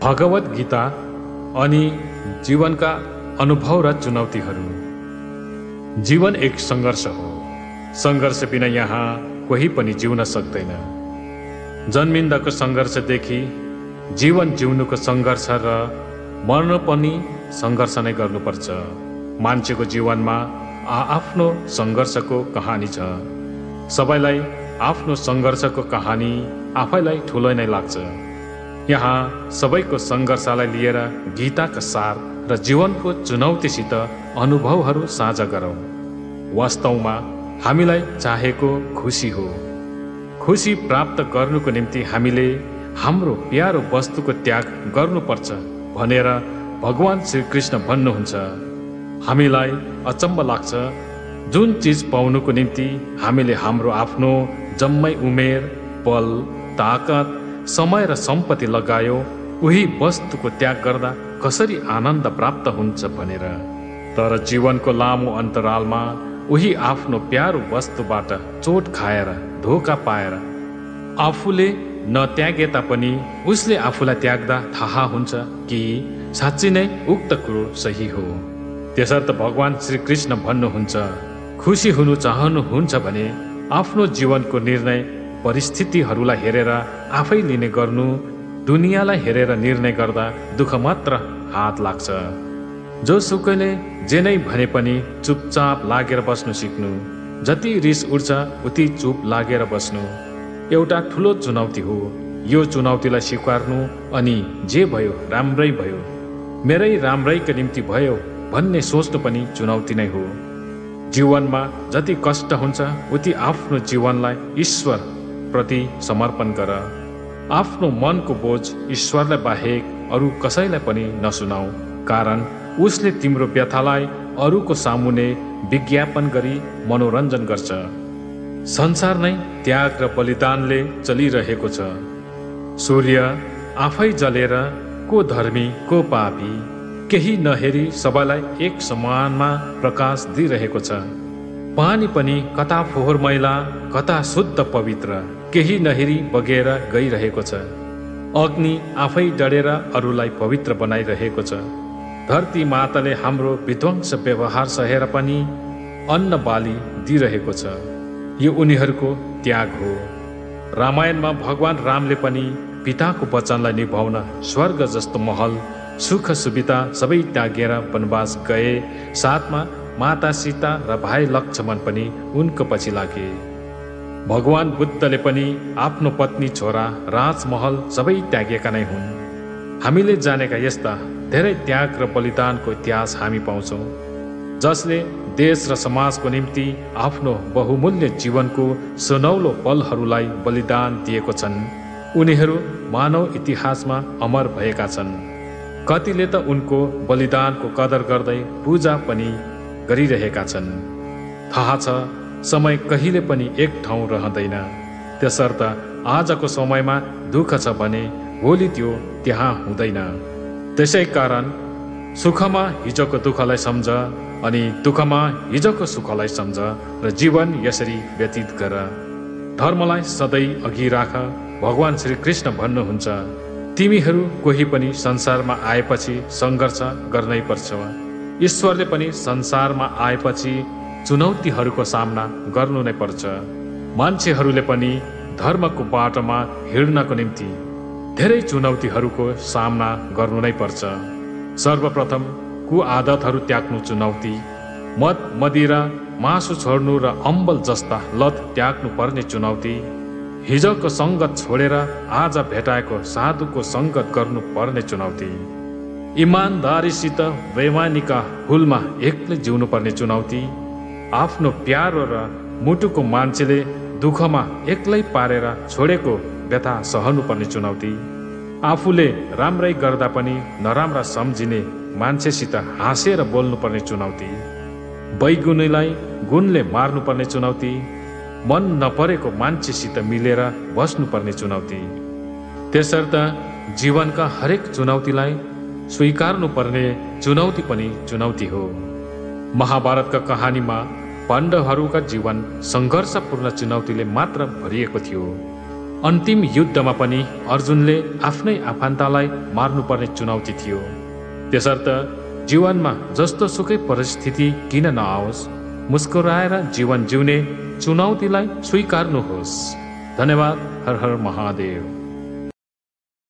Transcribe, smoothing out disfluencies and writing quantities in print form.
भगवत गीता अनि जीवनका अनुभव र चुनौतीहरू। जीवन एक सङ्घर्ष हो। सङ्घर्ष बिना यहाँ कोही पनि जिउन सक्दैन। जन्मिँदाको सङ्घर्षदेखि जीवन जिउनुको सङ्घर्ष र मर्न पनि सङ्घर्ष नै गर्नुपर्छ। मान्छेको जीवनमा आफ्नो सङ्घर्षको कहानी छ। सबैलाई आफ्नो सङ्घर्षको कहानी आफैलाई ठुलो नै लाग्छ। यहाँ सबैको सङ्घर्षलाई लिएर गीताका सार र जीवनको चुनौतीसित अनुभवहरू साझा गरौँ। वास्तवमा हामीलाई चाहेको खुसी हो। खुसी प्राप्त गर्नुको निम्ति हामीले हाम्रो प्यारो वस्तुको त्याग गर्नुपर्छ भनेर भगवान श्रीकृष्ण भन्नुहुन्छ। हामीलाई अचम्म लाग्छ, जुन चिज पाउनुको निम्ति हामीले हाम्रो आफ्नो जम्मै उमेर, बल, ताकत, समय र सम्पत्ति लगायो, उही वस्तुको त्याग गर्दा कसरी आनन्द प्राप्त हुन्छ भनेर। तर जीवनको लामो अन्तरालमा उही आफ्नो प्यारो वस्तुबाट चोट खाएर, धोका पाएर, आफूले नत्यागे तापनि उसले आफूलाई त्याग्दा थाहा हुन्छ कि साँच्चै नै उक्त कुरो सही हो। त्यसर्थ भगवान श्रीकृष्ण भन्नुहुन्छ, खुसी हुनु चाहनुहुन्छ भने आफ्नो जीवनको निर्णय परिस्थितिहरूलाई हेरेर आफै लिने गर्नु। दुनियाँलाई हेरेर निर्णय गर्दा दुःख मात्र हात लाग्छ। जोसुकैले जे नै भने पनि चुपचाप लागेर बस्नु सिक्नु। जति रिस उठ्छ उति चुप लागेर बस्नु एउटा ठुलो चुनौती हो। यो चुनौतीलाई स्वीकार्नु अनि जे भयो राम्रै भयो, मेरै राम्रैका निम्ति भयो भन्ने सोच्नु पनि चुनौती नै हो। जीवनमा जति कष्ट हुन्छ उति आफ्नो जीवनलाई ईश्वर प्रति समर्पण गर। आफ्नो मनको बोझ ईश्वरलाई बाहेक अरू कसैलाई पनि नसुनाऊ, कारण उसले तिम्रो व्यथालाई अरूको सामुने विज्ञापन गरी मनोरञ्जन गर्छ। संसार नै त्याग र बलिदानले चलिरहेको छ। सूर्य आफै जलेर को धर्मी को पापी केही नहेरी सबैलाई एक समानमा प्रकाश दिइरहेको छ। पानी पनि कता फोहोर मैला कता शुद्ध पवित्र केही नहेरी बगेर गइरहेको छ। अग्नि आफै डढेर अरूलाई पवित्र बनाइरहेको छ। धरती माताले हाम्रो विध्वंस व्यवहार सहेर पनि अन्न बाली दिइरहेको छ। यो उनीहरूको त्याग हो। रामायणमा भगवान रामले पनि पिताको वचनलाई निभाउन स्वर्ग जस्तो महल, सुख सुविधा सबै त्यागेर वनवास गए। साथमा माता सीता र भाइ लक्ष्मण पनि उनको पछि लागे। भगवान बुद्धले पनि आफ्नो पत्नी, छोरा, राजमहल सबै त्यागेका नै हुन्। हामीले जानेका यस्ता धेरै त्याग र बलिदानको इतिहास हामी पाउँछौँ, जसले देश र समाजको निम्ति आफ्नो बहुमूल्य जीवनको सुनौलो पलहरूलाई बलिदान दिएको छन्। उनीहरू मानव इतिहासमा अमर भएका छन्। कतिले त उनको बलिदानको कदर गर्दै पूजा पनि गरिरहेका छन्। थाहा छ समय कहिले पनि एक ठाउँ रहँदैन। त्यसर्थ आजको समयमा दुःख छ भने भोलि त्यो त्यहाँ हुँदैन। त्यसै कारण सुखमा हिजोको दुःखलाई सम्झ अनि दुःखमा हिजोको सुखलाई सम्झ र जीवन यसरी व्यतीत गर। धर्मलाई सधैँ अघि राख। भगवान श्रीकृष्ण भन्नुहुन्छ, तिमीहरू कोही पनि संसारमा आएपछि सङ्घर्ष गर्नै पर्छ। ईश्वरले पनि संसारमा आएपछि चुनौतीहरूको सामना गर्नु नै पर्छ। मान्छेहरूले पनि धर्मको बाटोमा हिँड्नको निम्ति धेरै चुनौतीहरूको सामना गर्नु नै पर्छ। सर्वप्रथम कुआदतहरू त्याग्नु चुनौती। मद, मदिरा, मासु छोड्नु र अम्बल जस्ता लत त्याग्नु पर्ने चुनौती। हिजोको सङ्गत छोडेर आज भेटाएको साधुको सङ्गत गर्नु पर्ने चुनौती। इमान्दारीसित वैमानिका हुलमा एक्लै जिउनु पर्ने चुनौती। आफ्नो प्यारो र मुटुको मान्छेले दुःखमा एक्लै पारेर छोडेको व्यथा सहनु पर्ने चुनौती। आफूले राम्रै गर्दा पनि नराम्रा सम्झिने मान्छेसित हाँसेर बोल्नु पर्ने चुनौती। बैगुनीलाई गुणले मार्नु पर्ने चुनौती। मन नपरेको मान्छेसित मिलेर बस्नुपर्ने चुनौती। त्यसर्थ जीवनका हरेक चुनौतीलाई स्वीकार्नु पर्ने चुनौती पनि चुनौती हो। महाभारतका कहानीमा पाण्डवहरूका जीवन सङ्घर्षपूर्ण चुनौतीले मात्र भरिएको थियो। अन्तिम युद्धमा पनि अर्जुनले आफ्नै आफन्तलाई मार्नुपर्ने चुनौती थियो। त्यसर्थ जीवनमा जस्तो सुकै परिस्थिति किन नआओस्, मुस्कुराएर जीवन जिउने चुनौतीलाई स्वीकार्नुहोस्। धन्यवाद। हर हर महादेव।